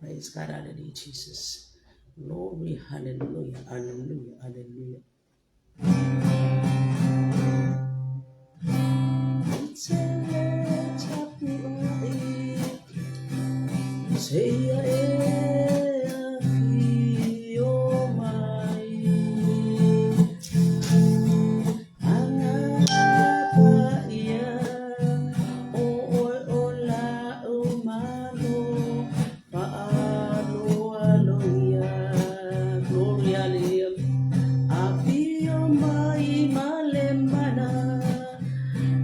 Praise God, hallelujah, Jesus. Glory, hallelujah, hallelujah, hallelujah. Seia e afio mai Angapa ia o oe o lau malo Faaloalo ia. Glory, hallelujah. Afio mai ma le mana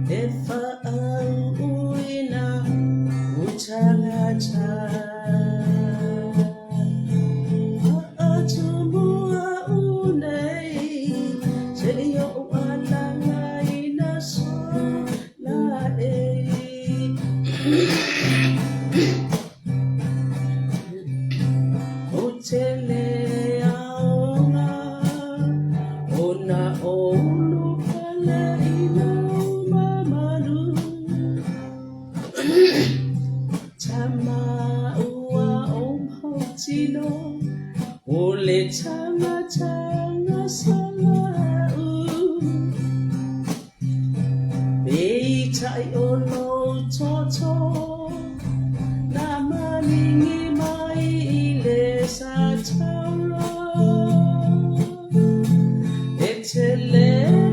e faauuina utagata. Faatumua unei seia o alagaina sola e. O te le aoga ona o ulu pale i lau mamalu. Tama ua o mautino o le tagatanga salau. Peitai o lou toto na maningi mai i le sa taula. E te le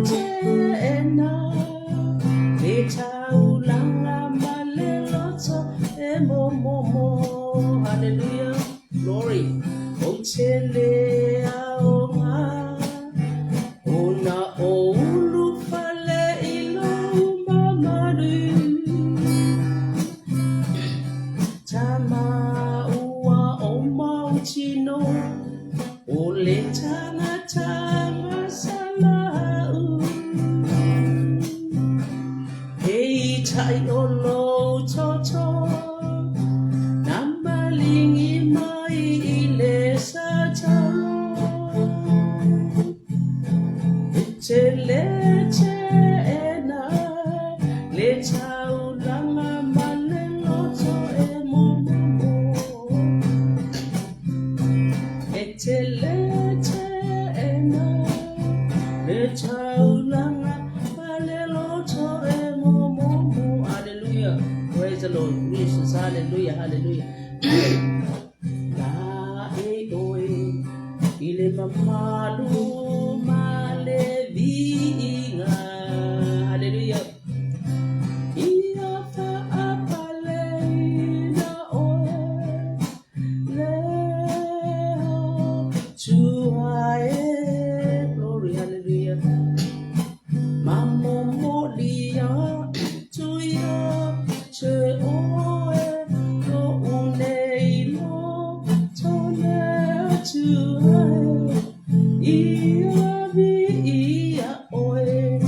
teena le taulaga ma le loto e momomo. Hallelujah. Glory. O te le aoga ona o ulufale i lou mamalu. Tama ua o mautino o le tagataga salau. Peitai o lou toto na malingi mai i le sa taulo. E te le teena le taulaga ma le loto e momomo. E te le teena le taulaga ma le loto e momomo. Hallelujah. Praise the Lord. Jesus. Hallelujah. Hallelujah. La e oe i le mamalu ma le viiga. Hallelujah. Ia faapaleina oe le Atua e. Glory, hallelujah. Mamomolia atu ia te oe lo'u nei loto le Atua e. Ia viia oe,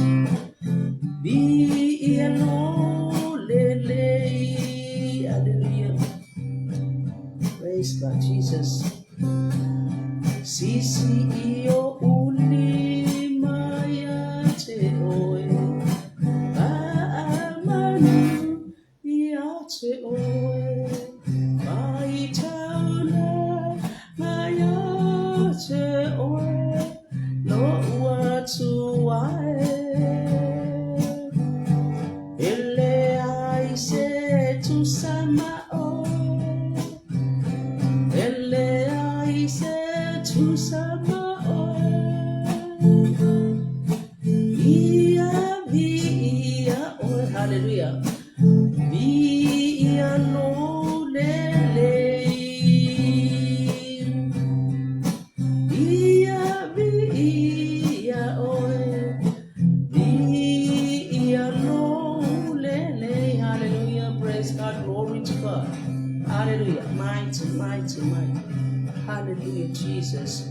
viia lo lelei. Hallelujah. Praise God, Jesus. Sisi i o ulima ia te oe, Faamanu ia te oe, Mai taulaga ia te oe, Lo'u Atua e. E leai se tusa ma oe, E leai se tusa ma oe. Ia viia oe, hallelujah. Viia lo lelei. Ia viia oe, viia lo lelei. Hallelujah, praise God, glory to God. Hallelujah, mighty, mighty, mighty. Hallelujah, Jesus.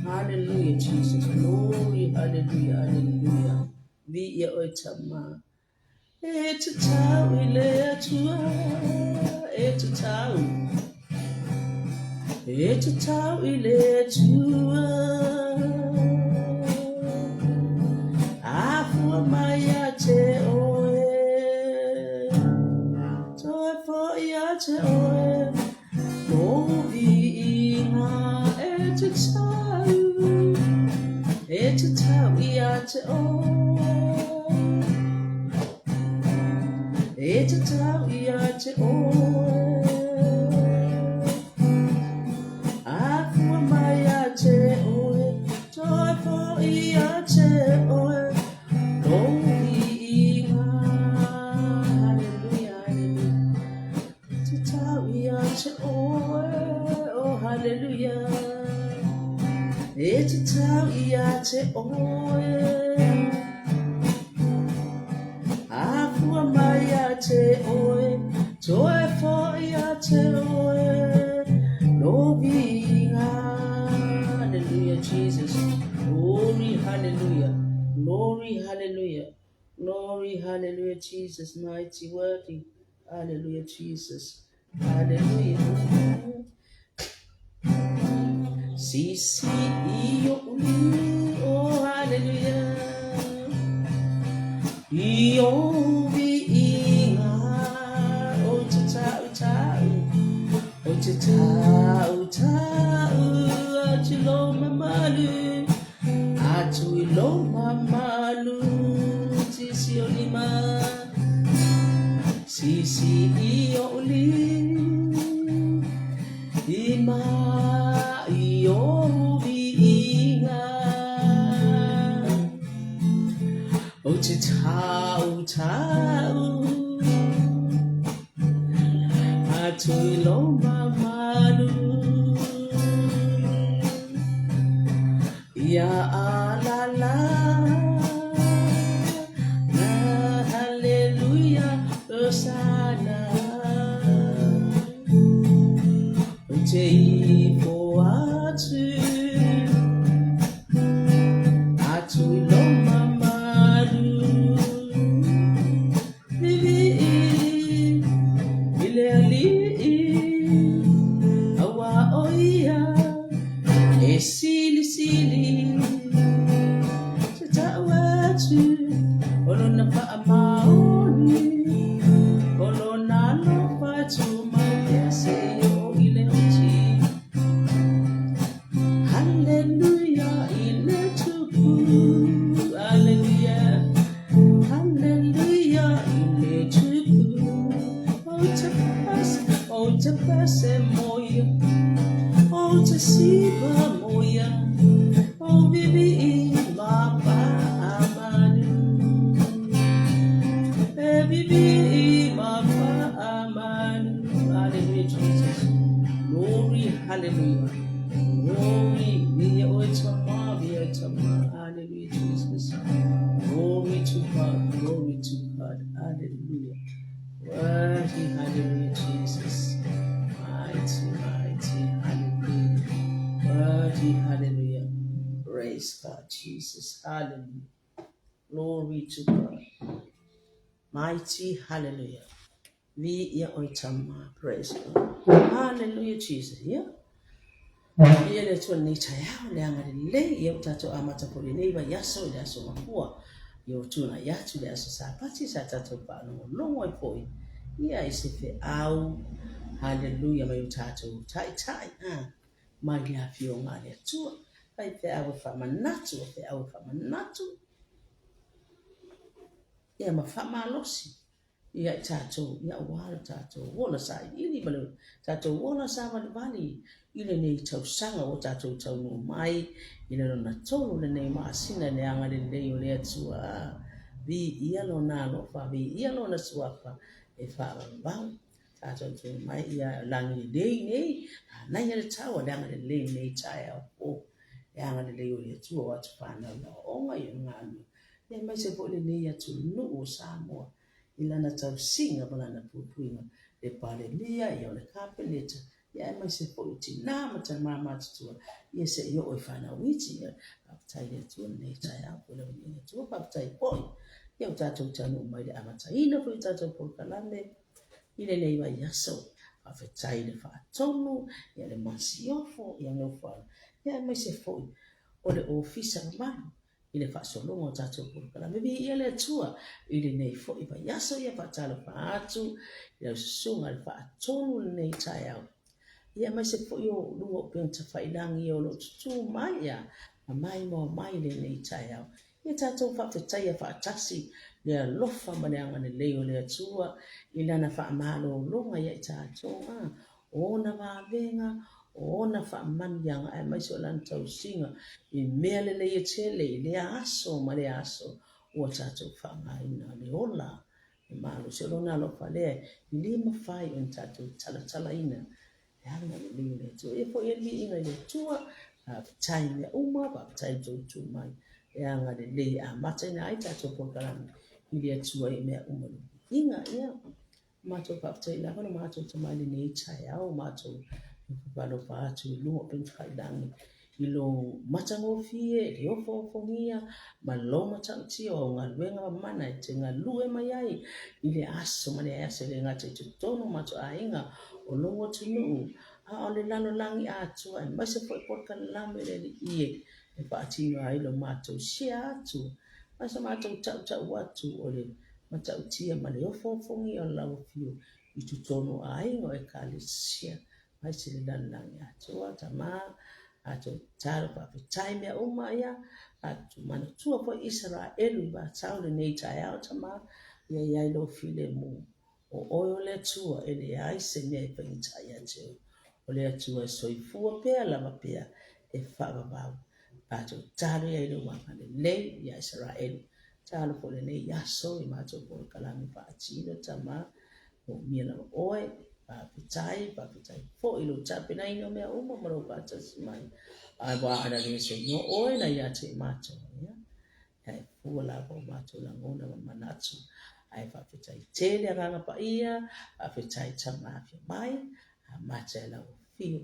Hallelujah, Jesus. Glory, hallelujah, hallelujah. Viia oe tama. E tatau i le Atua, e tatau. E tatau i le Atua. Afua mai ia te oe, toe foi ia te oe, lou tau, e te tau ia te oe. E te tau ia te oe. Afua mai ia te oe, toe foi ia te oe, lou viiga. Hallelujah, hallelujah. Te tau ia te oe, oh hallelujah. E te tau ia te oe. Afua mai ia te oe, toe foi ia te oe, lou viiga. Hallelujah, Jesus. Glory, hallelujah. Glory, hallelujah. Glory, hallelujah, Jesus, mighty, worthy. Hallelujah, Jesus. Hallelujah. Si, si, i, o, uli, oh, hallelujah. I, o, vi, i, nga, o, te tau, tau. O, te tau, tau, a te lo mamalu. Atu i lou mamalu, sisi o lima, sisi i o li, i ma i o viiga. O te tau tau, atu i lou mamalu. Ia a la la la hallelujah Hosanna O te ifo atu atu i lou mamalu Vivii i le Alii Aua o ia E silisili te tau atu o lona faamaoni, o lona alofa e tumau pea seia oo i le oti. Haleluia i le Tupu, Aleluia, Haleluia i le Tupu. Ou te pese, ou te pese moia. Ou te siva moia, ou vivi i ma pa amanu. E vivi i ma pa amanu. Hallelujah, Jesus. Glory, hallelujah. Glory, vi oe tama, vi oe tama. Hallelujah, Jesus. Glory to God, glory to God. Hallelujah. Worthy, hallelujah, Jesus. Mighty, mighty, hallelujah. Worthy, hallelujah. Praise God, Jesus. Hallelujah. Glory to God. Mighty, hallelujah. Vi ia oi tama. Praise God. Hallelujah, Jesus. Yeah. Ia le Atua lenei taeao, le agalelei ia o tatou amata foi lenei vaiaso i le aso mafua i o tunai atu le aso Sapati sa tatou faalogologo ai foi ia i se feau haleluia mai o tatou taitai a mai le afioga a le Atua fai feau e faamanatu o feau e faamanatu ia ma faamalosi ia i tatou, ia aua lo tatou ola sailiili ma lo tatou ola savalivali i lenei tausaga ua tatou taunuu mai i le lona tolu lenei masina i le agalelei o le Atua. Viia Lona alofa, viia Lona suafa e faavavau. Tatou tu mai ia lagi lelei nei, manaia le tau a le agalelei lenei taeao fou. Le agalelei o le Atua o atu fanau i aoaoga i ona galuega. Aemaise foi lenei atunuu o Samoa i lana tausiga ma lana puipuiga, le Palemia, ia o le Kapeneta, ia aemaise foi o tina ma tama matutua, ia se i oo i fanau iti. Ia, faafetai i le Atua lenei taeao po o le Atua, faafetai foi ia o tatou taunuu mai i le amataina foi o tatou polokalame i lenei vaiaso. Faafetai i le faatonu, ia le masiofo, ia nofoaga, ia aemaise foi o le ofisa mamalu i le faasologa o tatou polokalame. Viia le Atua i lenei foi vaiaso ia faatalofa atu i lau susuga i le faatonu lenei taeao. Ia aemaise foi o luga o upega tafailagi o lo o tutū mai ia ma maimoa mai i lenei taeao. Ia tatou faafetaia faatasi le alofa ma le agalelei o le Atua i Lana faamalologa ia i tatou, a, o Ona vavega, o Ona faamanuiaga aemaise o Lana tausiga i mea lelei e tele i lea aso ma lea aso ua tatou faaaogaina le ola le malosi o Lona alofa lea e le mafai ona tatou talatalaina le agalelei o le Atua. Ia foi e le viiga i le Atua, faafetai i mea uma, faafetai i lo outou tu mai e agalelei e amataina ai tatou polokalame i le Atua i mea uma le viiga. Ia, matou faafetai lava lo matou Tama i lenei taeao, matou alofa atu i luga o upegatafailagi i lou matagofie, i le ofoofogia ma lou matautia o au galuega mamana e te galue mai ai i le aso ma le aso, e le gata i totonu o matou aiga, o lou atunuu, a o le lalolagi atoa, aemaise foi polokalame le Alii e e faatino ai lo matou share atu ma so matou tautau atu o le matautia ma le ofoofogia o lau afio i totonu o aiga o Ekalesia aemaise le lalolagi atoa. Tama, matou tatalo faafetai mea uma ia, matou manatua foi Isaraelu i Vatau lenei taeao, Tama, ia i ai lou filemu. O oe o le Atua e leai se mea e faigata ia te oe. O le Atua e soifua pea lava pea e faavavau. Matou tatalo ia i lou agalelei ia Isaraelu. Tatalo foi lenei aso i matou polokalame faatino, Tama, Moomia lava oe, faafetai, faafetai foi i lou tapenaina o mea uma ma lou faatasi mai. Aua ana le soinoa oe na ia te i matou, ia, ae fua lava o matou lagona ma manatu. Ae faafetai tele Agaga Paia, faafetai Tama afio mai, amata e lau afio.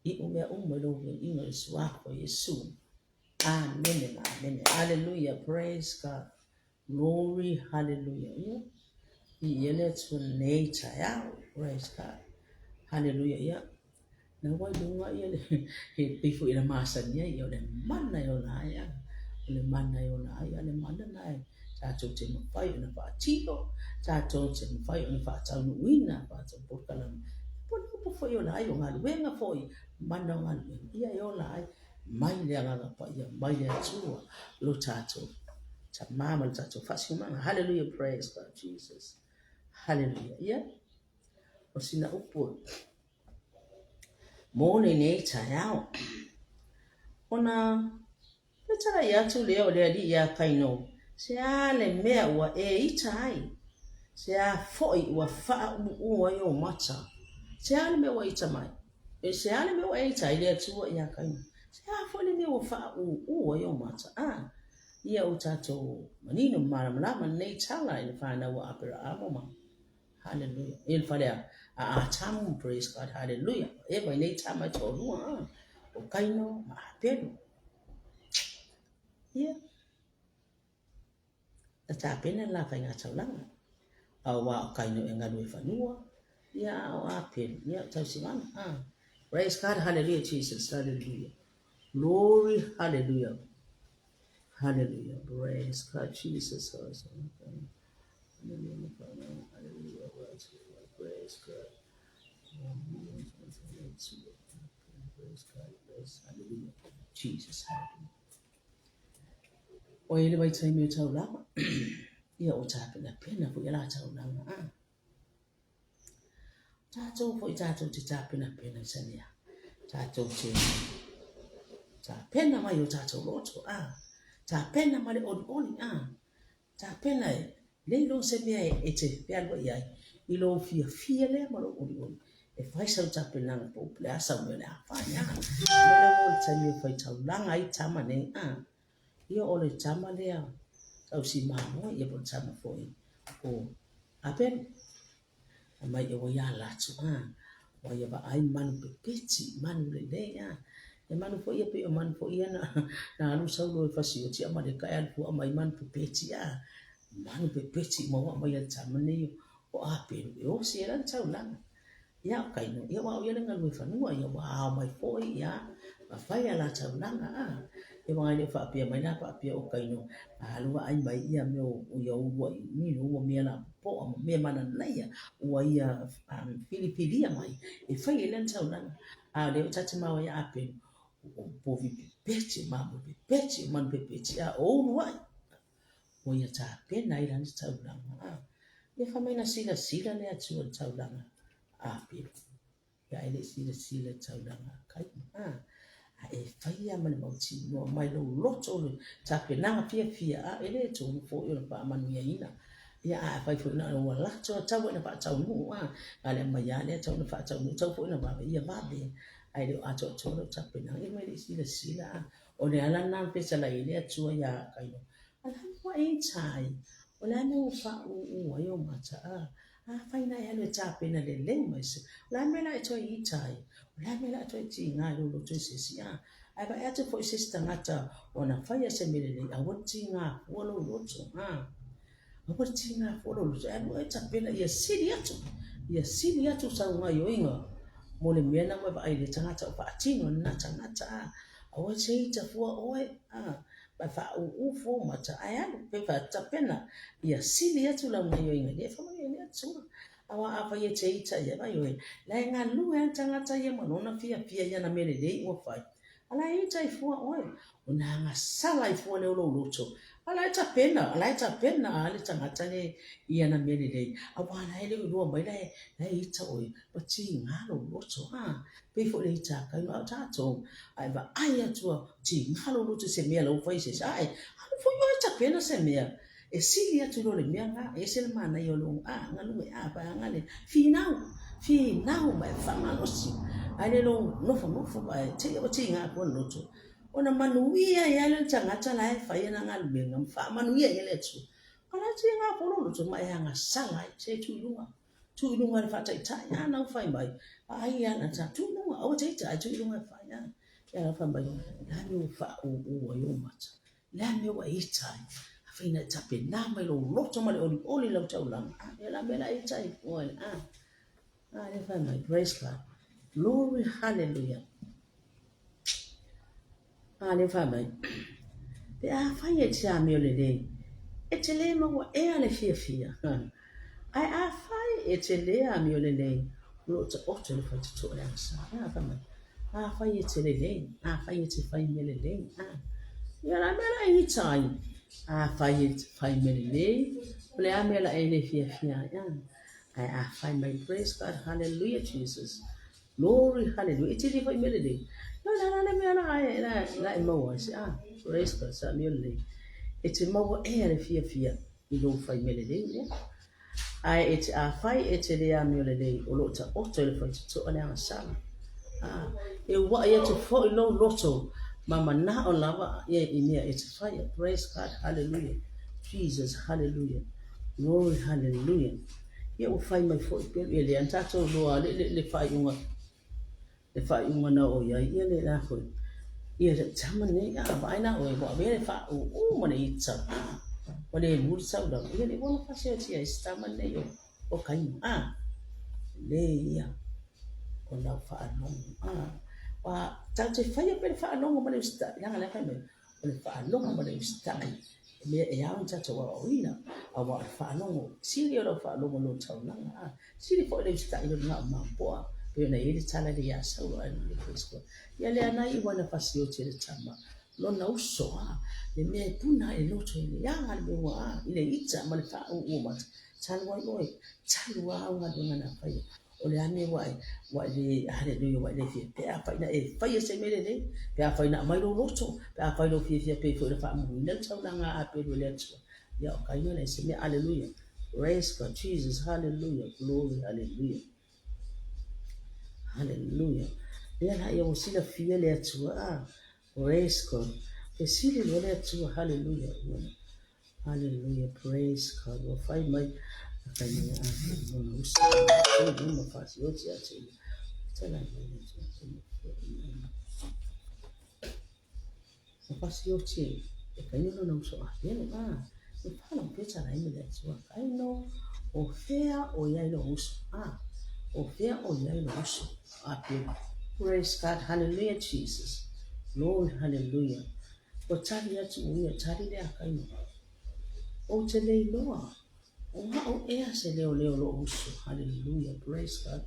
Iu mea uma i lou viiga i le suafa o Iesu. Amene ma amene. Hallelujah. Praise God. Glory, hallelujah. Ia, viia le Atua nei taeao. Praise God. Hallelujah. Ia, na ua i luga ia le, he pei foi na masani ai, ia o le mana e ola ai a. O le mana e ola ai a, le mana na e tātou te mawhai ona whaatino, tātou te mawhai ona whaataunuuina, whaatou polokalame. Po le upu foi ola ai o galuega foi, mana o galuega. Ia e ola ai. Mai le Agaga Paia, mai le Atua, lo tatou Tama ma lo tatou faasinomaga. Hallelujah, praise God, Jesus. Hallelujah. Ia, o sina upu mō lenei taeao. Ona fetalai atu lea o le Alii iā Kaino, se a le mea ua e ita ai? Se a foi ua faaʻūʻū ai ou mata? Se a le mea ua ita mai? E se a le mea ua e ita ai le Atua iā Kaina? Se a foi le mea ua faaʻūʻū ai ou mata? A, ia ua tatou manino ma malamalama lenei tala i le fanau a Aperaamo ma Hallelujah. I le fale a Atamu, praise God, hallelujah. Eva i nei tama e toalua, a, o Kaino ma Apelu. Ia. Na tapena le la faiga taulaga. Auā o Kaino e galue fanua, ia a o Apelu, ia o tausivaga. Ah. Praise God, hallelujah, Jesus, hallelujah. Glory, hallelujah. Hallelujah. Praise God, Jesus. Hallelujah. Praise God. Praise God. Hallelujah. Jesus, hallelujah. Oi le vaitaimi o taulaga, ia o tapenapena foi la taulaga a. Tatou foi tatou te tapenapena i sanea. Tatou te tapena mai o tatou loto a. Tapena ma le olioli a. Tapena e le iloa se mea e te fealuai ai i lou fiafia lea ma lou olioli e fai sau tapenaga po o le a sau mea o le a fai a. Mai lava o le taimi e fai taulaga ai tama nei a. Ia o le tama lea tausi mamoe ia po o le tama foi o Abel. Fai mai ua ia ala atu a, ua ia vaai manu pepeti, manu lelei a. E manu foi ia pei o manu foi ia na, na alu Saulo e fasioti Amaleka e alu fua mai manu pepeti a. Manu pepeti uma ua aumai e le tama nei o Apelu e osi ai lana taulaga. Ia o Kaino, ia ua au ia le galue fanua, ia ua ao mai foi, ia, ma fai a la taulaga a. Ia aua e le o faapea mai la faapea o Kaino a alu vaai mai ia mea o ia uluai ua mea lapopoa ma mea mananaia ua ia filifilia mai e fai ai lana taulaga. A o lea ua tatou maua ia Apelu, o povi pepeti, o mamoe pepeti, o manu pepeti, a o uluai ua ia tapena ai lana taulaga. A, ia fai mai na silasila le Atua i le taulaga a Apelu. Ia ae le i silasila i taulaga a Kaina. A, a e fai lava ma le mautinoa mai lou loto o le tapenaga fiafia, a e le tonu foi o le faamanuiaina. Ia a fai foi na o ua lato a tau ina faataunuu, a, na o le aumai lava lea tau ina faataunuu, tau foi ina vave, ia vave. Ae le o atoatoa lau tapenaga, ia ma e le i silasila, a. O le ala lena na fetalai ai le Atua iā Kaina, O le a ua e ita ai? O le a mea ua faaūū ai ou mata, a? Afai na e alu e tapena lelei mai se, o le a mea la e toe ita ai? O le a mea la e toe tiga ai lou loto i se isi? A, ae vaai atu foi i se isi tagata ua na faia se mea lelei, aua le tiga fua lou loto, a. Aua le tiga fua lou loto, e alu oe e tapena ia sili atu, ia sili atu sau gaioiga mo le mea na ua e vaai i le tagata o faatino e lena tagata, a. Aua e te ita fua oe, a. Ma e faaūū fua ou mata, ae alu pe tapena ia sili atu lau gaioiga i le faamanuia i le Atua. Aua afai e te ita ia, vaai oe, la e galue lava le tagata ia ma lona fiafia i ana mea lelei ua fai, a la e ita ai fua oe, ona agasala ai fua lea o lou loto, a la e tapena, a la e tapena lava le tagata le i ana mea lelei, aua la e le o iloa mai la e, la e ita oe, ua tiga lou loto, a, pei foi le ita a Kaino, a o tatou, a e vaai atu a tiga lou loto i se mea la ua fai e se isi, ae alu foi oe e tapena se mea e sili atu i lo le mea lena, e ese le manaia o lou a galue a vaega le finau, finau ma e faamalosi, ae le lou nofonofo ma e te i ua tiga atu le loto. Ona manuia ai lava lea o le tagata la e fai ana galuega ma faamanuia i ai le Atua. A o la e tiga foi lou loto ma e agasala ai, se tuu i luga, tuu i luga e le faataitai, a na ua fai mai, vaai ana ta, tuu i luga, aua te ita ae tuu i luga e fai, a. Ia la fai mai, o le a le mea ua faaūū ai ou mata? O le a le mea ua e ita ai? Afai na e tapena mai lou loto ma le olioli i lau taulaga, a, o le a le mea la e ita ai oe, a? A, lea fai mai, praise God. Glory, hallelujah. A, lea fai mai, pe afai e te amio lelei, e te lē maua ea le fiafia. Ae afai e te lē amio lelei, o lo o taoto le faitotoa i le agasā. A, fai mai, afai e te lelei, afai e te fai mea lelei, a, ia o le a mea la e ita ai? Afai e te fai mea lelei, o le a mea la e le fiafia ai, a? Ae afai mai, praise God, hallelujah Jesus, glory, hallelujah, e te le fai mea lelei, ia o le a la le mea la e, la, la e maua ai se, a, praise God, sa mea lelei. E te maua ea le fiafia i lou fai mea lelei lea. Ae e te afai e te le amio lelei, o lo o taoto i le faitotoa le agasala. A, e uaʻi atu foi lou loto ma manao lava ia i mea e te faia. Praise God, hallelujah. Jesus, hallelujah. Glory, hallelujah. Ia ua fai mai foi pea, ia lea na tatou loa le, le, le faaiuga, le faaiuga na oo i ai, ia le la foi. Ia le tama nei, a vaai la oe, ua avea le faaūū ma le ita, a, ua le mu le taulaga. Ia le ua na fasiotia ai se tama nei o, o Kaina, a, le ia o lau faalogo, a, ua tatou te faia pea le faalogo ma le usitai, leaga o lea fai mai, o le faalogo ma le usitai e mea e ao ona tatou aoaoina, aua o le faalogo, sili o lau faalogo i lou taulaga, a, sili foi le usitai i lou gao mapoa, pei ona i ai le tala lea ia Saulo, Hallelujah, praise God. Ia lea na iu ai na fasioti e le tama, lona uso, a, le mea e puna ai le loto i le aga le mea ua, a, i le ita ma le faaūū o mata, talu ai oe, talu a au galuega na faia. O le a mea ua e, ua e le, hallelujah, ua e le fia, pe afai na e faia se mea lelei, pe afai na aumai lou loto, pe afai lou fiafia pei foi na faamanuina le taulaga a Apelu e le Atua. Ia, o ka ina lea se mea, hallelujah. Praise God, Jesus, hallelujah, glory, hallelujah. Hallelujah. Lea la ia ua silafia le Atua, ah, praise God. Fesili loa le Atua, hallelujah. Hallelujah praise God ua fai mai fai mai a lona uso e lona fasioti ia te ia talai mai le Atua te mai Ua fasioti e kaino lona uso a pelo a e whana pe talai mai le Atua kaino o fea o ia i lo uso a o fea o ia i lo uso a pelo. Praise God hallelujah Jesus glory hallelujah. Ua tali atu ʻo ia, tali le Akaino. Ou te le iloa, ʻo aʻu ea se leoleo loʻu uso. Hallelujah, praise God.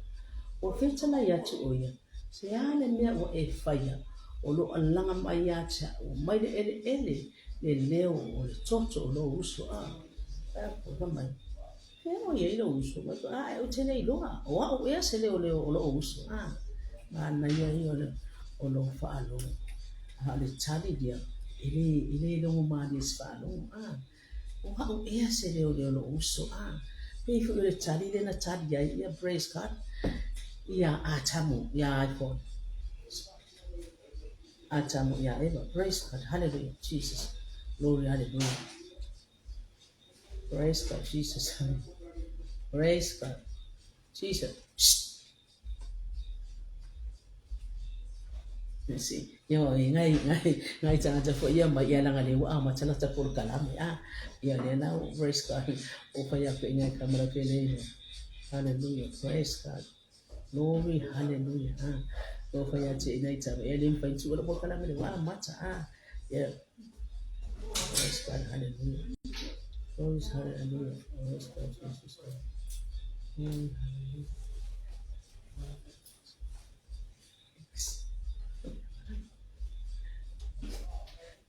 Ua fetalai atu ʻo ia, Se a le mea ua e faia, o lo alaga mai ia te aʻu, mai le ʻeleʻele le leo o le toto o lou uso, a fai mai, Fea ʻo ia i lou uso, mai koe, a ou te le iloa, ʻo aʻu ea se leoleo o loʻu uso, a manaia ia o le, o lou faalogo, a o le tali ia, e le, e le logo mālie se faalogo, a ʻo aʻu ea se leoleo o loʻu uso, a pei foi o le tali lea na tali ai ia, praise God, iā Atamu, iā iPhone. Atamu iā Eva, praise God, hallelujah, Jesus, glory, hallelujah. Praise God, Jesus. Praise God. Jesus. Shh. Si, yo ngai ngai ngai tagata foi ia mai ia langa le ua amata lata polokalame a ia le la praise God o fai aku i ngai kamera pe le hallelujah praise God glory hallelujah a o fai atu i ngai tama ia le fai tu o polokalame le ua amata a ia Praise God, hallelujah. Praise hallelujah. Praise God, Jesus. Glory, hallelujah.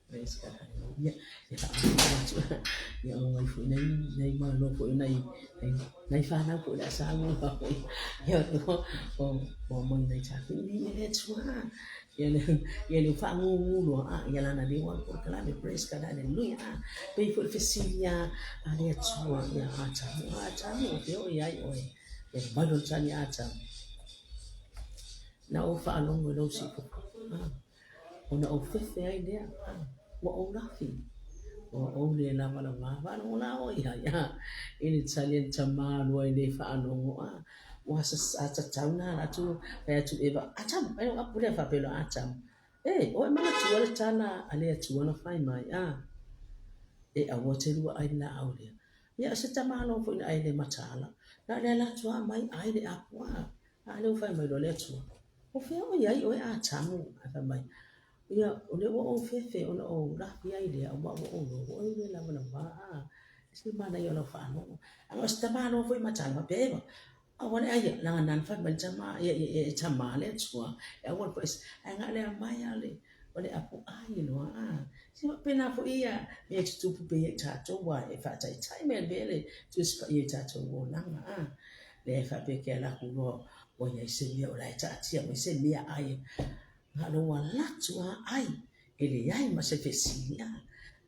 Praise God, hallelujah. Ia whaamua atu. Ia o ngai foi nei, nei malo foi nei, nei, nei whanau foi le asa mua foi. Ia o, o, o moi nei tātou i nei le atua. Ia le, ia le whaangungu loa, a, ia lana le wala polokalame, praise God, hallelujah, a, pei foi le fesili a, a le Atua, ia Atamu, a Atamu, o fea o i ai oe, ia mai lona tali a Atamu. Na ou faalogo i lou siufofoga, a, ona ou fefe ai lea, a, ua ou lafi, ua ou le lavalava, faalogo la oe ia ia, i le tali a le tama lua i le faalogo, a, Ua tatau na ala atu fai atu Eva, Atamu, ai o apu lea faapea loa Atamu, E, o e manatua le tala a le Atua na fai mai, a, e aua te lua ai le laau lea. Ia, o se tamāloa foi na ai le mataala, na o le ala atu a mai ai le apu a, a lea ua fai mai loa le Atua, O fea o i ai oe Atamu? Ae fai mai, Ia, o lea ua ou fefe ona ou lafi ai lea, aua ua ou iloa, ua oe le lavalava, a, e se manaia o lau faalogo. A o se tamāloa foi mataala faapea, Eva, aua le aia, leaga nana fai mai le tama, ia, ia, ia, e tama le Atua, e aua le poʻe, ae na o le aumai lava o le, o le apu ai loa, a. Se faapena foi ia mea e tutupu pea ia i tatou, aua e faataitai mai le mea le Tusi Paia i tatou olaga, a. Lea e faapea ke ala aku loa, ua i ai se mea o la e taatia mai se mea ai, Na o lou ala atu a ai, e leai ma se fesili a,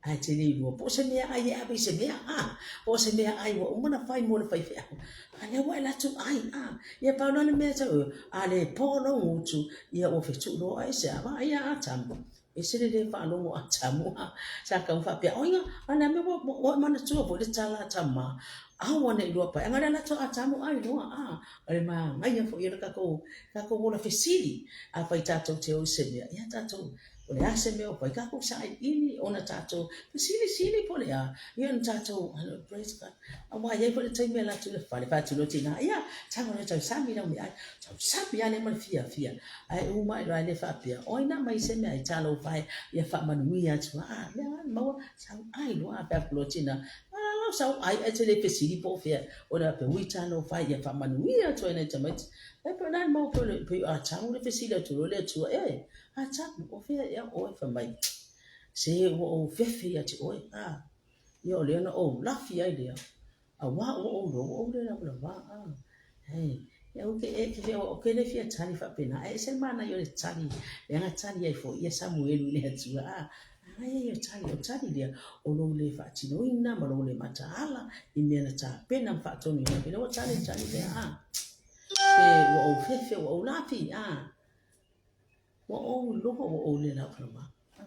ae te le iloa po o se mea ai e ave i se mea a, po o se mea ai ua uma ona fai mo le faifeau, a lea ua e alu atu ai a. Ia pau la le mea tau, a le po lou gutu, ia ua fetuu loa oe i se ava ai a Atamu. E se le le faalogo Atamu a, sa kau faapea, oiga, a le a mea ua, ua e manatua foi le tala a tama, aua ne i lua pae, a le ala atu a Atamu ai loa a. O le manaia foi o le tatou, tatou ola fesili, afai tatou te o i se mea, ia tatou, o le a se mea o fai, tatou sailiili ona tatou fesilisili po o le a, ia ona tatou, praise God, aua e i ai foi le taimi e alu atu i le fale, fai atu loa tina, ia, tago loa e tausami lau meaai, tausami lava lea ma le fiafia, ae uma ae loa e le faapea, o ai na aumai se meaai talofa e, ia faamanuia atu, a, mea lava na maua, sau ai loa, fai atu loa tina, a lau sau ai ae te le fesili po o fea, O le faapea, ui talofa e, ia faamanuia atu ai nai tamaiti. Ae pe o le a le mau pei o le, pei o Atamu le fesili atu loa le Atua, E, Atamu, o fea ea oe? Fai mai, Se ua ou fefe ia te oe, a, ia o lea na ou lafi ai lea, auā ua ou iloa ua ou le lavalava, a. Hei, ia ou ke, e, ke, o ke le fia tali faapena, ae ese le manaia o le tali, leaga tali ai foi ia Samuelu i le Atua, a. Aia ia tali, o tali lea o lou le faatinoina ma lou le mataala i mea na tapena ma faatonuina ai. Ua tali le tali lea, a. Se ua ou fefe, ua ou lafi, a. Ua ou iloa ua ou le lavalava. A.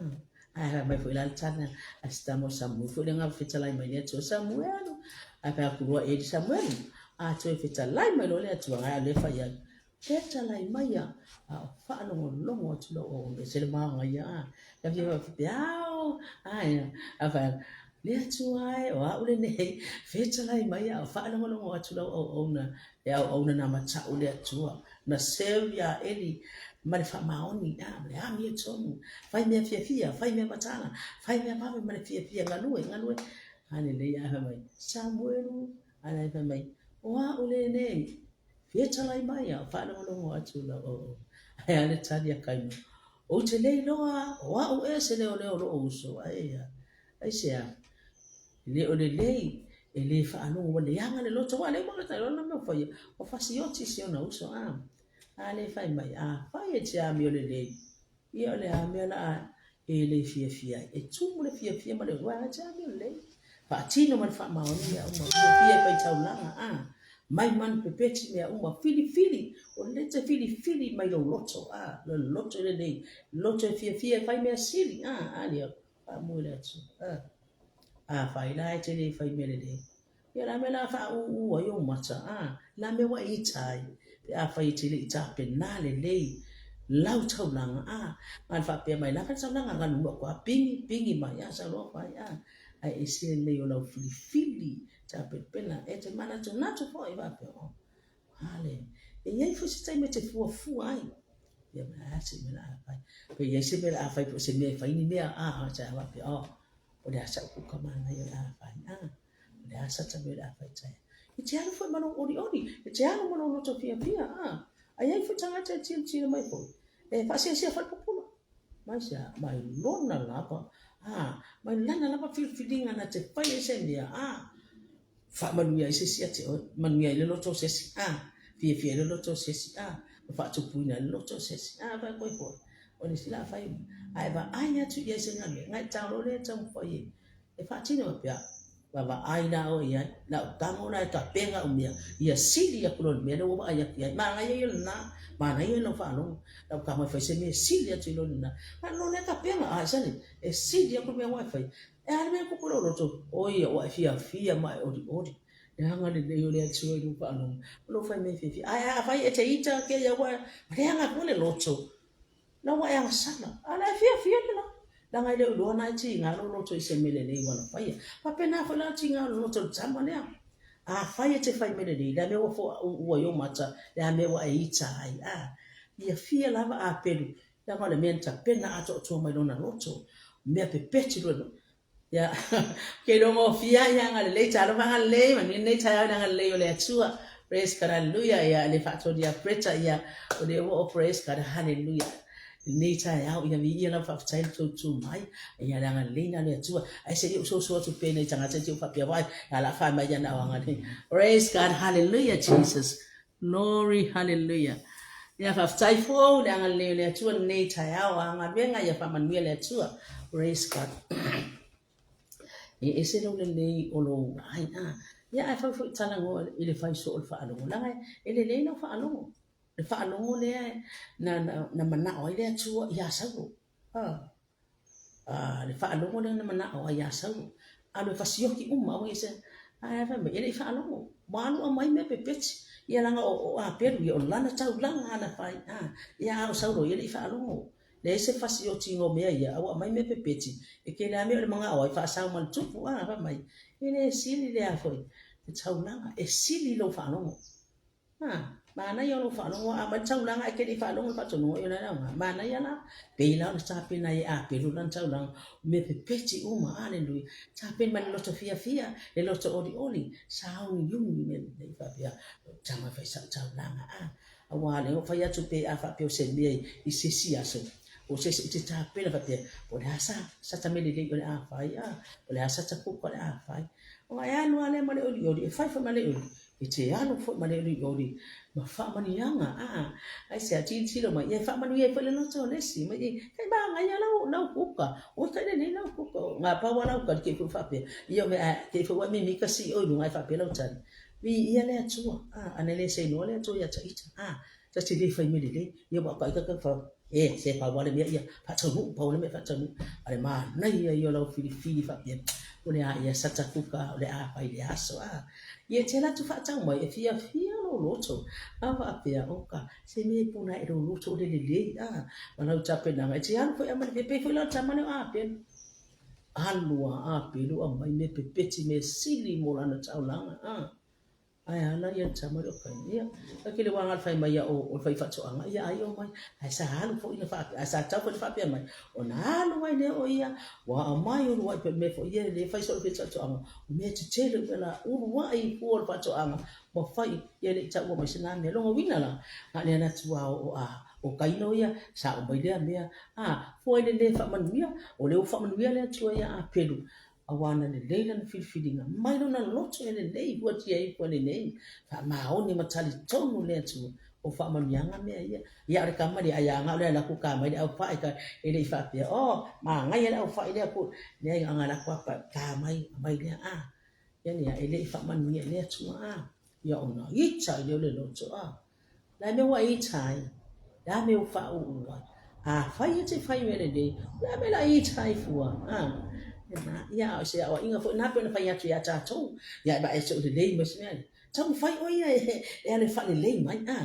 Ae fai mai foi la le tali a si tama o Samuelu foi lea na fetalai mai le Atua, Samuelu. Ae fai atu loa Eli, Samuelu, a toe fetalai mai loa le Atua, ae o lea e fai atu, Fetalai mai a, a o faalogologo atu lau auauna, e ese le manaia a. Ka fia faapea, ao, ae, a fai atu, Le Atua e, o au lenei, fetalai mai a o faalogologo atu lau auauna, e auauna na mataʻu le Atua. Na serve ia Eli ma le faamaoni, a, ma le amiotonu. Fai mea fiafia, fai mea mataala, fai mea vave ma le fiafia, galue, galue. A lelei ae fai mai, Samuelu, a la e fai mai, o a'u lenei, fetalai mai a o faalogologo atu lau auauna. Ae a le tali a Kaino, Ou te le iloa o a'u ea se leoleo o lo'u uso, ae a, aisea? E le o lelei, e le faalogo, ua leaga le loto, aua o lea ua gata loa lana mea ua faia, ua fasioti si ona uso, a, a le fai mai, afai e te amio lelei, ia o le a mea la a e le fiafia ai? E tumu le fiafia ma le aua e te amio lelei. Faatino ma le faamaoni mea uma, fiafia e faitaulaga, a, mai manu pepeti mea uma, filifili, o lea e te filifili mai lou loto, a, le loto lelei, loto e fiafia e fai mea sili, a, a lea, Faamoe le Atua. Afai la e te le fai mea lelei, ia o le a mea la a faaūū ai ou mata, a? O le a mea ua e ita ai, pe afai e te le i tapena lelei lau taulaga, a? Na ona faapea mai lava le taulaga, galulue atu lava, pigi, pigi mai, a, sau loa fai, a? Ae ese lelei o lau filifili tapenapena, e te manatunatu foi faapea, oh, Hale. E i ai foi se taimi e te fuafua ai. Ia ma a se mea la a fai. Pe i ai se mea la a fai po o se mea e fai ni mea, a, a te a faapea, oh, o le a sa'u kuka manaia o le a fai, a, o le a sata mea o le a fai taeao. E te alu foi ma lou olioli, e te alu ma lou loto fiafia, a. A i ai foi tagata e tilotilo mai foi, e faasiasia foi le pupula. Mai se a, mai lona lava, a, mai lana lava filifiliga na te fai ai se mea, a. Faamanuia ai se isi ia te oe, manuia ai le loto o se isi, a, fiafia ai le loto o se isi, a, ma faatupuina ai le loto o se isi, a, fai koe foi, o le isi la fai, a e vaai atu i ai se galuega, e tau loa lea e taumafai e, e faatino ai pea, vaavaai la oe i ai, lau tago la e tapena au mea, ia sili atu loa i le mea lea ua vaai atu i ai. Manaia ia lena, manaia lau faalogo, lau tago e fai se mea e sili atu i lo lena. A loa lea tapena, a e sale, e sili atu le mea ua e faia. E a le mea e tupu i lou loto? O ia, ua e fiafia ma e olioli. Leaga lelei o le Atua i lou faalogo, ma lou fai mea fiafia. Ae afai e te ita kēia ua leaga atu le loto, la ua e agasala. A la e fiafia le la. Leaga e le o iloa na e tiga lou loto i se mea lelei ua na faia. Faapena foi la le tiga o le loto o le tama lea. Afai e te fai mea lelei, le a mea ua foauu ai ou mata, le a mea ua e ita ai, a? Ia fia lava a pelu, Leaga o le mea na tapena atoatoa mai lona loto, mea pepeti loa. Ia, ke iloa gofie ia agalelei, talofa agalelei, manuia lenei taeao i le agalelei o le Atua. Praise God, hallelujah. Ia, le faatoli ia Greta, ia, o lea ua o praise God, hallelujah. Lenei taeao, ia viia lau faafetai le tou tu mai. Ia, le agalelei na le Atua. Ai se i ou soso atu pea nei tagata i te ou faapea vai, ia la whae mai ia na o agalelei. Praise God, hallelujah, Jesus. Glory hallelujah. Ia faafetai fou le agalelei o le Atua lenei taeao a galuega ia faamanuia le Atua. Praise God. E ese lou lelei o lou ai a. Ia ae fau foi talanoa i le fai soo o le faalogo. Leaga e lelei lau faalogo. Le faalogo lea na, na, na manao ai le Atua iā Saulo. Ah. A, le faalogo lea na manao ai iā Saulo. Alu e fasioki uma, aua se, ae fai mai, e le i faalogo. Ua alu aumai mea pepeti. Ia leaga o, o Apelu ia, o lana taulaga na fai. A, ia a o Saulo ia e le i faalogo. Leai se fasiotiga o mea ia, a ua aumai mea pepeti, e kele a mea o le manao ai, faasao ma le tupu. A, fai mai, e le sili lea foi le taulaga, e sili lou faalogo. A, manaia o lou faalogo a aumai le taulaga ae te le i faalogo i le faatonuga, ia o le a le aoga? Manaia la, pei la ona tapena ai e Apelu lana taulaga, o mea pepeti uma, aleluia, tapena mai le loto fiafia, le loto olioli, sauniuni mea lelei faapea, tama e fai sau taulaga, a, aua lea ua fai atu pe a faapea o se mea i se isi aso, o se isi ou te tapena faapea, o le a sa, sata mea lelei o le a fai, a, o le a sata kuka o le a fai. Ona e alu lava lea ma le olioli, e fai foi ma le olioli, E te alu foi ma le olioli ma faamanuiaga, a, aisea, tilotilo mai, ia e faamanuia ai foi le loto o le isi, mai, kai magaia lau, lau kuka, oi kai lelei lau kuka, ngā pau a lau tali, kei foi faapea, ia me a, kei foi ua mimika si oi lunga e faapea lau tali, viia le Atua, a, ana le seinoa le Atua ia ta ita, a, ta te le fai mea lelei, ia ua ka ita ka fa, e, se pau a le mea ia, faataunuu, pau a le mea faataunuu, a le manaia ia o lau filifili faapea, o le a ia sata kuka, o le a fai le aso, a, Ia te alu atu faatau mai, e fiafia lou loto, a faapea, oka, se mea e puna e lou loto o le lelei, a, ma lau tapenaga, e te alu foi a ma le pei foi la o le tama lea o Apelu. Alu a Apelu aumai mea pepeti, mea sili mo lana taulaga, a. Ae ala ia le tama lea o Kaina. Ia, ka kele wā fai mai ia o, o le fai faatoaga, ia ai o mai. Ae sa alu foi na faapea, ae sa tau foi na faapea mai, ona alu ai lea o ia, ua aumai uluai pe mea foi ia le fai soo le faatoaga, o mea tetele o mea la, uluai i fua o le faatoaga, ua fai, ia le i taua mai se na mea. Lona uiga la, na o le alu atu lava o, a, o Kaina o ia, sa aumai lea mea, a, fua i le le faamanuia, o lea ua faamanuia le Atua ia Apelu, Auā na lelei lana filifiliga, mai lona loto e lelei huatia ai fua lenei, faamaoni ma talitonu le Atua, o faamanuiaga mea ia. Ia o le kama lea, ai a gao le alaku ka mai le aufa'i ka, e le i faapea, oh, magaia le aufa'i lea ku, leai aga alaku apa, ka mai, mai lea, a. Ia lea, e le i faamanuia i le Atua, a. Ia ona ita i lea o le loto, a. Le a mea ua e ita ai? Le a mea ua faaūū ai? Afai e te fai mea lelei, o le a mea la e ita ai fua? A, lena, ia, a o se aoaiga foi lena pei ona fai atu iā tatou, ia e vaai atu o lelei mai se mea, taumafai ʻoe ia e, e alu e faalelei mai, a,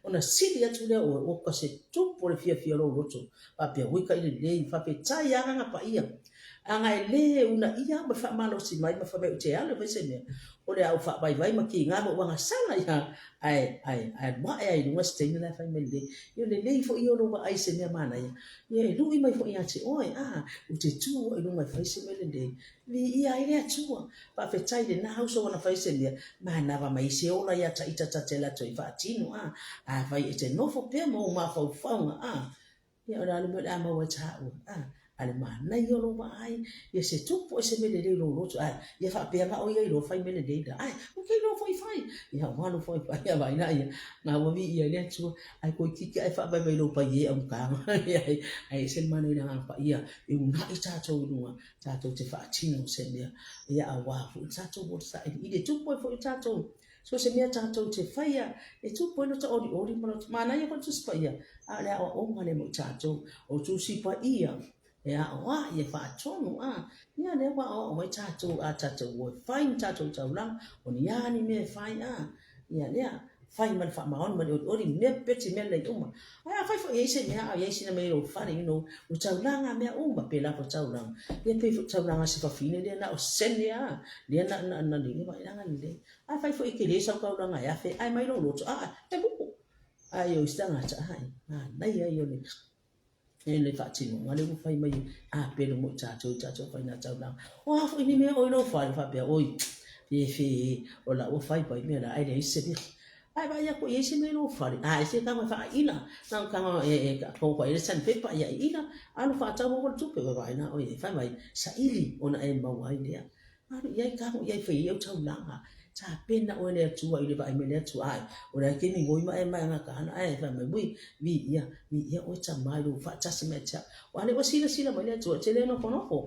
ona sili atu lea oe, o ka se tupu o le fiafia o lou loto, faapea, ui ka i lelei, faafetai Agaga Paia. Aga e lē uunaia au ma le faamalosi mai ma fai mai ou te alu e fai se mea, o le a ou faavaivai ma kiga ma ou agasala ia, ae, ae, ae alu ae lava i luga se teine la e fai mai lelei. Ia o lelei foi ia o lou vaai i se mea manaia, ia e lui mai foi ia te oe, a, ou te tu au i luga e fai se mea lelei, viia ai le Atua. Faafetai i lena uso ua na fai se mea, manava mai se ola ia ta ita ta te alu atu ai faatino, a, afai e te nofo pea ma ou mafaufauga, a, Ia o le a le mea o le a maua ai taua, a, a le manaia o lou vaai, ia se tupu ai se mea lelei i lou loto, ae ia faapea na o ia iloa fai mea lelei la, ae ou te iloa foi fai. Ia ua alu foi fai ia vaai la ia, na ua viia ai le Atua, ae toeitiiti ae faavaivai i lou paie augata, ae ese le manaia o le Agaga Paia e uunai tatou i luga, tatou te faatino se mea, ia aua foi le tatou ola sailiili e tupu ai foi tatou. So se mea tatou te faia e tupu ai lota olioli ma lota manaia foi le Tusi Paia, a o le aoaoga lea mo i tatou. O Tusi Paia e aoai e faatonu, a ia lea ua aoao ai tatou a tatou o e fai ni tatou taulaga, o ni a ni mea e fai, a ia lea fai ma le faamaoni ma le olioli, mea pepeti mea lelei uma. Ae afai foi e i ai se mea a o i ai sina mea i lou fale, you know, o taulaga mea uma, pēlā foi taulaga. Ia pei foi taulaga a se fafine lea na o sene a, lea na, na, na, na, na, na, Afai foi e tele sau taulaga e afe ae mai lou loto, aa, e muku. Ae o isi tagata, ae, manaia ia o le, e le faatinoga lea ua fai mai a pelo mo i tatou i tatou faina taulaga. O a foi ni mea oi lou fale, faapea, oi, fefe, o la ua fai mai mea la, ae leai se mea. Ae vaai atu i ai se mea i lou fale, a e se tago e faaila, na o tago e, e, kou kai le sandpaper ia i ila, alu faatau maua le tupe, vaai la oi e fai mai, saili ona e maua ai lea. Alu i ai tago i ai fai ai au taulaga. Tapena oe le Atua i le vaai mai le Atua ae, o le a ke migoi ma e mai aga ka ana ae fai mai, ui, viia, viia oe tama i lou faatasi mai ia te au. Ua le ua silasila mai le Atua, e te le nofonofo,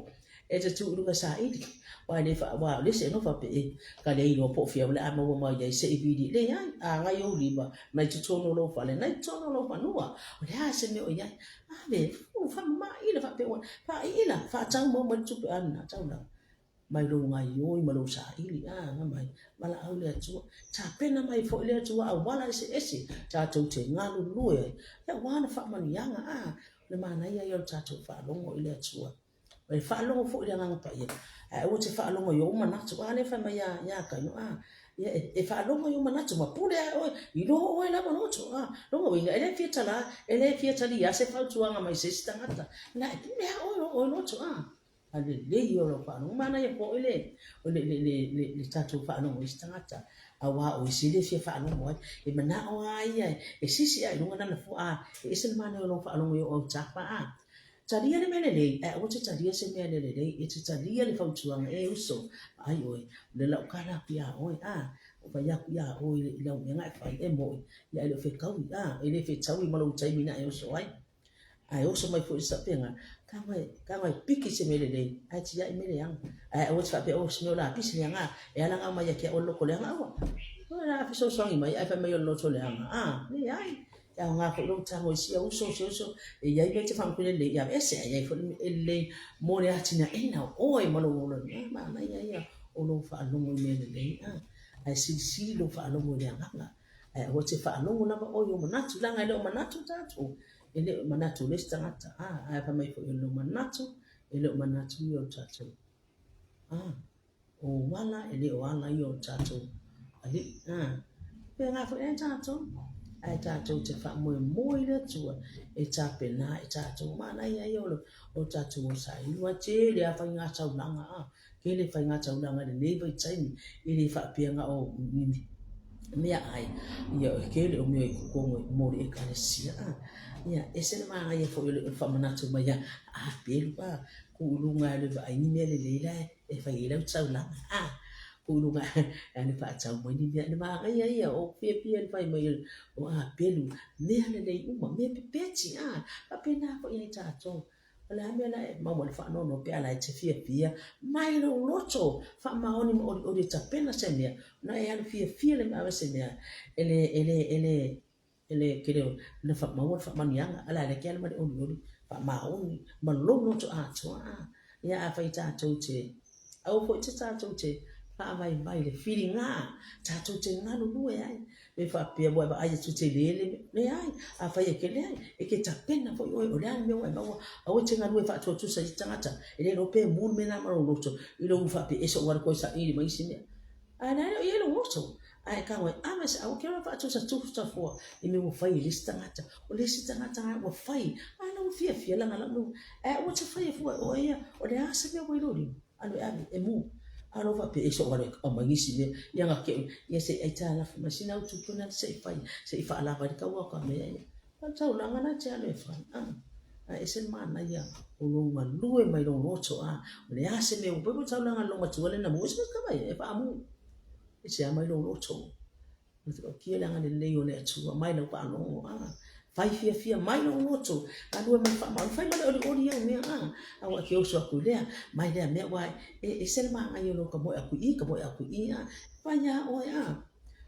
e te tu i luga saili. Ua le fa, ua le se nofa pe e, ka le iloa po o fea o le a maua mai ai se i vili. Leai, a gai ou lima, mai totonu o lou fale, nai totonu o lou fanua. O le a se mea o i ai? Ave, fu, faamamaila, faapea ua, faaiila, faatau maua mai le tupe a lena taulaga. Mai lou gaioi ma lou saili, a, nga mai, valaau le Atua. Tapena mai foi le Atua auala eseese tatou te galulue ai, ia aua na faamanuiaga, a, o le manaia ia o le tatou faalogo i le Atua. O le faalogo foi i le Agaga Paia, ae aua te faalogo i ou manatu, a lea e fai mai ia, ia Kaino, a, ia e, e faalogo i ou manatu ma pule ae oe, iloa oe lava loto, a, lona uiga, e le fia tala, e le fia talia se fautuaga mai se isi tagata, na e pule a oe, oe loto, a. A lelei ia o lau faalogo. Manaia foi le, le, le, le, le, le tatou faalogo i isi tagata, auā o isi e le fia faalogo ai. E manao lava ia e sisi ae i luga lana fua, a, e ese le manaia o lou faalogo i ou autafa, a. Talia le mea lelei, ae aua te talia se mea le lelei, e te talia le fautuaga, e uso, vaai oe, o le lau kala aku iā oe, a, o fai aku iā oe i lau mea na e fai, e moʻi, ia e le o fetaui, a, e le fetaui ma lou taimi na e oso ai. Ae oso mai foi le sapega, tago e, tago e piki se mea lelei, ae tiai mea leaga. Ae aua te faapea, oh, se mea o la pisi leaga, e ala ngau mai ia te au o le loto leaga, aua. O le a fesoasoani mai, ae fai mai o le loto leaga, a, leai. E aoga foi lou tago i sia uso, sia uso, e i ai mea e te faamatala lelei, ia aveese, ae i ai foi le lelei mo le atinaeina o oe ma lou ola. A, manaia ia o lou faalogo i mea lelei, a, ae silisili lou faalogo i le agaga. Ae aua te faalogo lava oe i ou manatu, leaga e le o manatu tatou, e le o manatu o le isi tagata, a, ae fai mai foi o lou manatu, e le o manatu ia o tatou. A, o ou ala, e le o ala ia o tatou. Alii, a. Pēlā foi ai tātou, ae tātou te faamoemoe i le Atua e tapena i tātou. Manaia ia o le o tātou o saili. Ua tele a faiga taulaga, a. Tele faiga taulaga i lenei vaitaimi, e le faapea na o ni meaai, ia e tele o mea i totonu mo le Ekalesia, a. Ia, ese le manaia foi o le faamanatu mai ia Apelu, a, tuu i luga e alu e vaai ni mea lelei la e fai ai lau taulaga, a. Tuu i luga e alu e faatau mai ni mea. O le manaia ia, o fiafia i le fai mai o Apelu, mea lelei uma, mea pepeti, a. Faapena foi ia i tatou. O le a mea la e maua i le faanoanoa pe a la e te fiafia mai lou loto faamaoni ma olioli e tapena se mea, ona e alu fiafia lea ma ave se mea e le, e le, e le, e le tele ona maua le faamanuiaga. A o le a lea e te alu ma le olioli faamaoni ma lou loto atoa. A, ia afai tatou te, aua foi te tatou te faavaivai i le filiga, tatou te galulue ai. E faapea ua e vaai atu e tele le mea. Leai, afai e te leai, e te tapena foi oe, o le a le mea ua e maua, aua e te galue faatuatusa i isi tagata, e le iloa pe mu le mea lena ma lou loto, i lou faapea e sou alu toe saili mai isi mea. Ae la e le o i ai lou loto. Ae tago e ave se, aua e te alu e faatusatusa fua i mea ua fai e le isi tagata. O le isi tagata lava ua fai, a la ua fiafia leaga lau mea, ae aua te faia fua e oe ia, o le a se mea ua i lou lima? Alu e ave, e mu. A lou faapea, e sou alu e aumai nisi mea, ia na te ia se i aitalafu mai sina au tupe na se i fai, se i faalava ai le taua o ka mea ia. O le taulaga la e te alu e fai, a. Ae ese le manaia o lou galue mai lou loto, a. O le a se mea ua fai foi taulaga a le loomatua lea na mu, e se kava ia, e faamu. E se a mai lou loto. Matautia le agalelei o le Atua mai lau faalogo a. Fai fiafia mai lou loto, galue mai faamaoni, fai ma le olioli au mea a. Aua e te oso atu i lea, mai lea mea, aua e ese le manaia o lou tamoe atu i i, tamoe atu i i a. Fai lava oe a.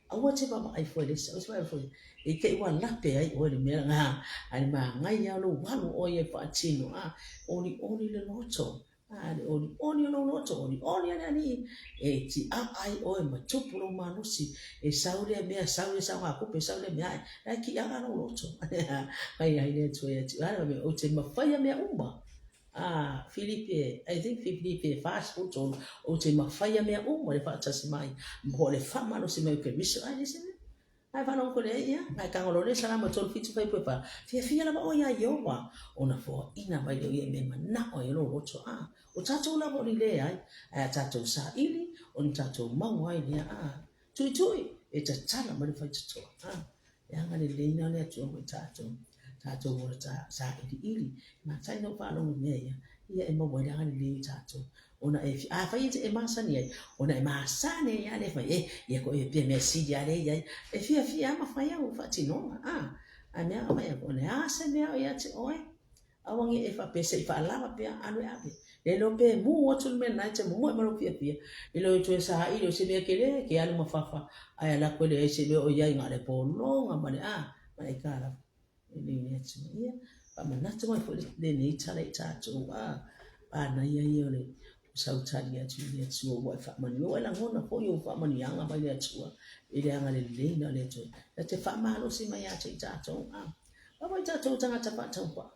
Aua te vaavaai fua i le isi, aua te vaavaai fua i te i ua lape ai oe i le mea lena, ae le manaia o lou alu oe ia e faatino a. Olioli le loto. A le olioli o lou loto, olioli a le Alii, e tiaa ai oe ma tupu lou malosi, e sau lea mea, sau lea saogatupe, sau lea mea ae, la e tiaa lou loto. Fai ai le Atua ia te oe, ou te mafaia mea uma. A, Filipi, I think Filipi 4:13, ou te mafaia mea uma i le faatasi mai, po o le faamalosi mai o Keriso. Ai, le isi mea. Ae faalogo atu lea ia, ae tago loa lea Salamo e 3 7 fuaiupu e 4, Fiafia lava oe iā Ieova, ona foaina mai lea o ia i mea e manao ai e lou loto. A, o tatou lava o leai, ae a tatou saili, ona tatou maua ai lea. A, tuitui, e tatala mai le faitotoa. A, e agalelei na le Atua mo i tatou, tatou ola sailiili. E matai na ou faalogo i mea ia, ia e maua ai le agalelei o tatou. Ona e, afai e te e masani ai, ona e masani ai lava lea fai, e, ia koe e pea mea sili lava lea e i ai. E fiafia lava ma fai au faatinoga, a. Ae mea a fai atu, o le a se mea o ia te oe? Aua ne i e faapea se i faalava pea, alu e ave. Le iloa pe mu atu le mea lena e te momoe ma lou fiafia, i lo e toe saili o se mea tele, ke alu ma fafa, ae alu atu e leai se mea o i ai na o le pologa ma le a, ma le aitalafu. E le le Atua ia. Faamanatu mai foi lenei tala i tatou, a, manaia ia o le sautali atu i le Atua ua e faamanuia, ua e lagona foi ou faamanuiaga mai le Atua i le agaleleina o le Atua. Na te faamalosi mai ia te i tatou, a. Aua i tatou tagata faatauvaa.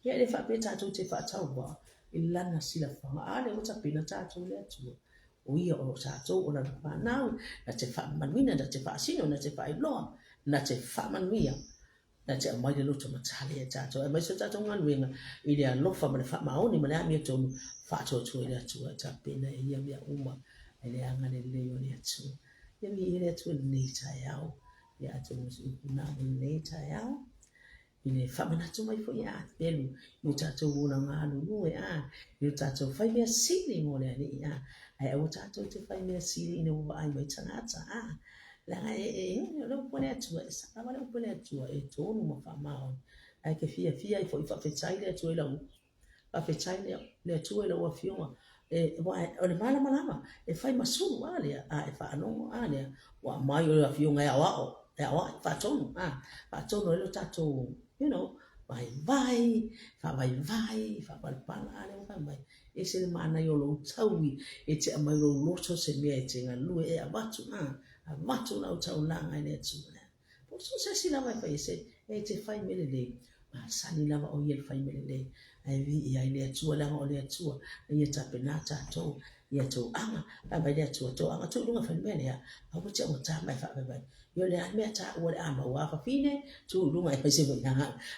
Ia e le faapea tatou te faatauvaa i lana silafaga, a lea ua tapena tatou e le Atua. O ia o tatou o lana fanau, na te faamamaluina, na te faasino, na te faailoa, na te faamanuia. Na te aumai le loto matale ia tatou, aemaise o tatou galuega i le alofa ma le faamaoni ma le amiotonu, faatuatua i le Atua e tapena e ia mea uma i le agalelei o le Atua. Ia viia le Atua i lenei taeao, ia atonu o se upu na mo lenei taeao. I le faamanatu mai foi a Pelu i o tatou ola galulue a, i o tatou fai mea sili mo le Alii a, ae aua tatou te fai mea sili ina ua vaai mai tagata a. Leaga e, e, e, o le upu a le Atua, e sao lava le upu a le Atua, e tonu ma faamaoni. Ae ke fiafia ai foi faafetai le Atua i lau Faafetai le, le Atua i lau Afioga, e, aua o le malamalama, e fai ma sulu a lea, a e faalogo a lea, ua aumai o le Afioga e aoao, e aoai, faatonu, a, faatonu ai lo tatou, you know, vaivai, faavaivai, faapalapala, a lea ua fai mai, ese le manaia o lou taui, e te aumai lou loto se mea e te galue, e avatu, a, avatu lau taulaga i le Atua. Po o so o se isi lava e fai ese, e te fai mea lelei, masani lava o ia i le fai mea lelei. Ae viia ai le Atua, leaga o le Atua na ia tapena tatou. Ia toaga, fai mai le Atua, toaga, tuu i luga fai le mea lea, aua te augata ma e faavaivai. Ia o le a le mea taua le a maua a fafine, tuu i luga e fai se mea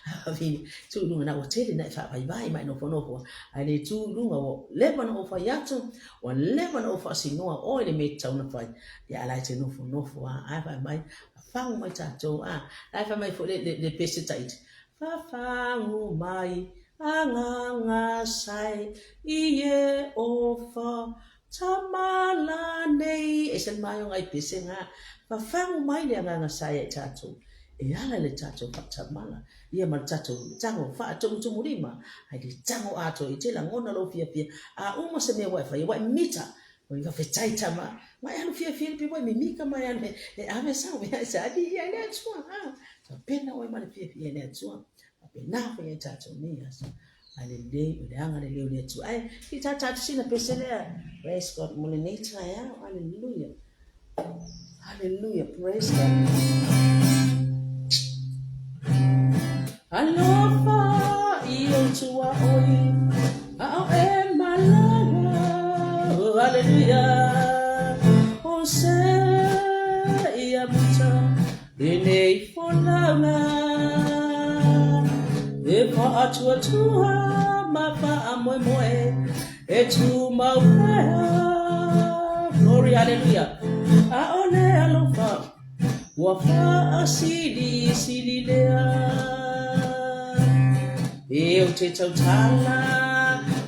a fafine, tuu i luga na ua tele na e faavaivai ma e nofonofo, ae le tu i luga ua leva ona ou fai atu, ua leva ona ou faasinoa oe le mea e tatau ona fai, ia a la e te nofonofo lava, ae fai mai, fafagu mai tatou, a, la e fai mai foi le pese Tahiti, fafagu mai agaga sae i Iehofa Tamala nei, ese le maioga i pese nga, fafagu mai le agaga sae ia i tatou, e ala i le tatou faatamala, ia ma le tatou tago faatumutumulima, ae le tago atoa i te lagona lou fiafia, a uma se mea ua e faia, ua e mita, oi faafetai tama, ma e alu fiafia le pe ua e mimika ma e alu e ave sau mea e saili ia i le Atua, a, faapena oe ma le fiafia i le Atua, faapena foi ia i tatou nei aso. Ae lelei, o le agalelei o le Atua. Ae, i tātā atu sina pese lea. Praise God, mo lenei taeao. Hallelujah. Hallelujah, praise God. Alofa i ou tuaoi, a o e malaga. Oh, hallelujah. O se ia muta, Lenei folauga e faatuatua ma faamoemoe e tumau pea. Glory, hallelujah. Aʻole alofa ua faasilisili lea. E ou te tautala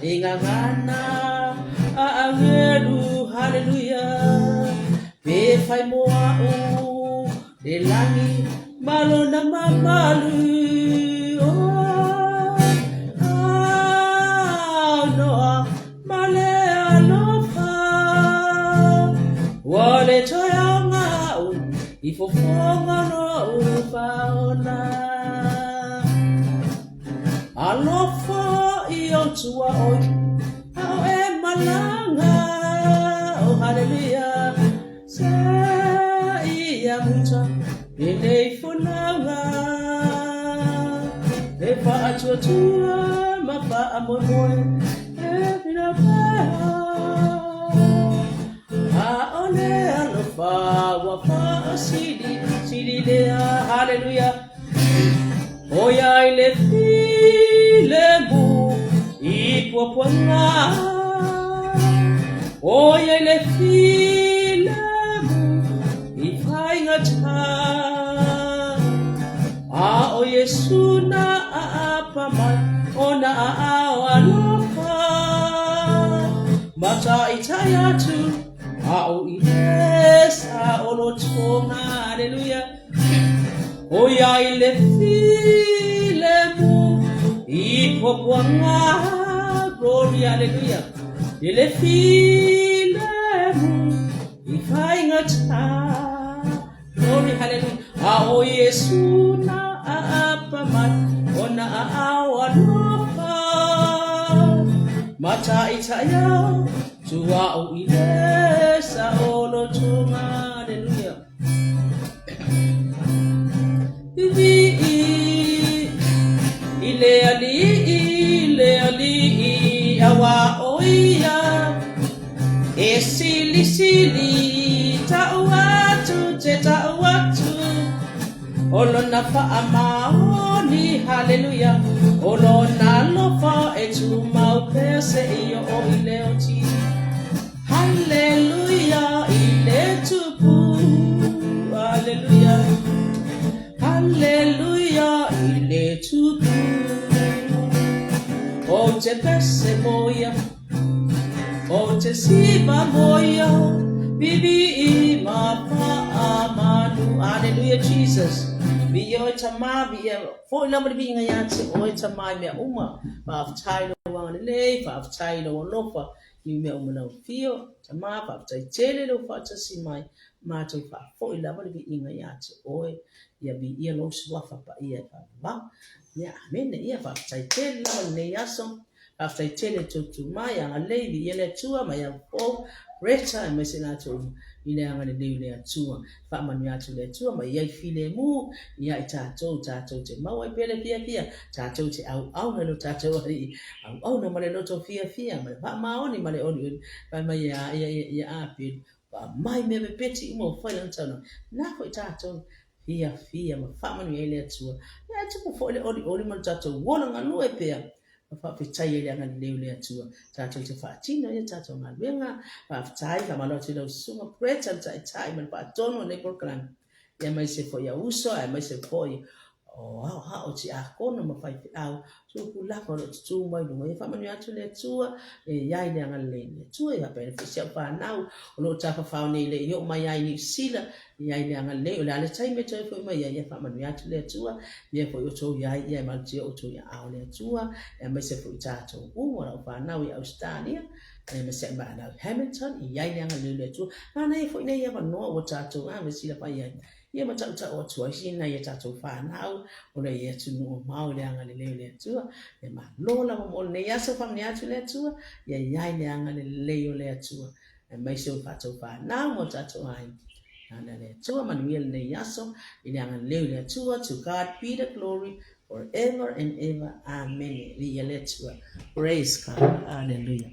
i ngā gana a agelu, hallelujah. Pe fai mo a'u le lagi ma lona mamalu, oh, aunoa ma le alofa. Ua le toe aoga a'u i fofoga lou faola. Alofa i ou tuaoi, a o e malaga, oh hallelujah. Se ia muta lenei folauga e faatuatua ma faamoemoe e whina pea. Aʻole alofa ua faasili sili lea, hallelujah. ʻOiai le filemu i puapuaga, ʻOiai le filemu i faigata, A ʻo Iesū na ʻaʻapa mai o nā aao aloha, Mataʻitaʻi atu aʻu i le saolotoga, Aleluia. ʻOiai le filemu i puapuaga, Glory, hallelujah. I le filemu i faigata, Glory, hallelujah. A ʻo Iesū na ʻaʻapa mai o nā aao aloha, Mataʻitaʻi atu aʻu i le saolotoga, Hallelujah. Viviʻi i le Aliʻi, le Aliʻi, auā ʻo ia e silisili taʻu atu te taʻu atu o lona faamaoni, haleluia, o lona alofa e tumau pea seia oo i le oti. Haleluia i le Tupu, Haleluia, Haleluia i le Tupu. Ou te pese mo ia, ou te siva mo ia, vivi i ma faamanu. Haleluia Jesus. Viia oe Tama, viia foi lava le viiga ia te oe Tama i mea uma. Faafetai lou agalelei, faafetai lou alofa. I mea uma lau afio, tama, faafetai tele lou faatasi mai, matou faafoi lava le viiga ia te oe, ia viia lou suafa paia e faavavau. Ia, amene. Ia, faafetai tele lava lenei aso. Faafetai tele i tou tu mai, agalelei, viia le Atua, mai Aupou, Greta, aemaise i latou uma i le agalelei o le Atua. Faamanuia atu le Atua ma i ai filemu ia i tatou, tatou te maua ai pea le fiafia, tatou te auauna i lo tatou Alii, auauna ma le loto fiafia, ma le faamaoni ma le olioli, fai mai ia ia ia ia Apelu, ua aumai mea pepeti uma ua fai lana saunoaga, na foi tatou fiafia ma faamanuia ai le Atua. Ia ae tupu foi le olioli ma lo tatou ola galue pea ma faafetai ai le agalelei o le Atua. Tatou te faatino ai a tatou galuega. Faafetai, faamalo atu i lau susuga Brett, le taitai ma le faatonu o lenei polokalame. Ia aemaise foi au uso, aemaise foi o aoao, tiakono ma faifeau, tupulaga o lo o tutū mai luga. Ia faamanuia atu le Atua, e i ai le agalelei o le Atua, ia faapea foi si au fanau o lo o tafafao nei le i oo mai ai i Niu Sila, e i ai le agalelei, o le a le taimi e toe foi mai ai, ia faamanuia atu le Atua, mea foi o outou i ai, ia e malutia outou i aao o le Atua, aemaise foi tatou uma, lau fanau i Ausetalia, aemaise ai ma lau i Hamilton, e i ai le agalelei o le Atua. Manaia foi nei avanoa ua tatou a me fai ai, ia ma tautau atu ai si nai a tatou fanau o lo i atunuu mamao i le agalelei o le Atua. Ia malo lava mo lenei aso, faamanuia atu le Atua, ia i ai le agalelei o le Atua. Aemaise o tatou fanau ma o tatou aiga. Nana le Atua, manuia lenei aso, i le agalelei o le Atua, to God be the glory forever and ever. Amene. Viia le Atua. Praise God. Hallelujah.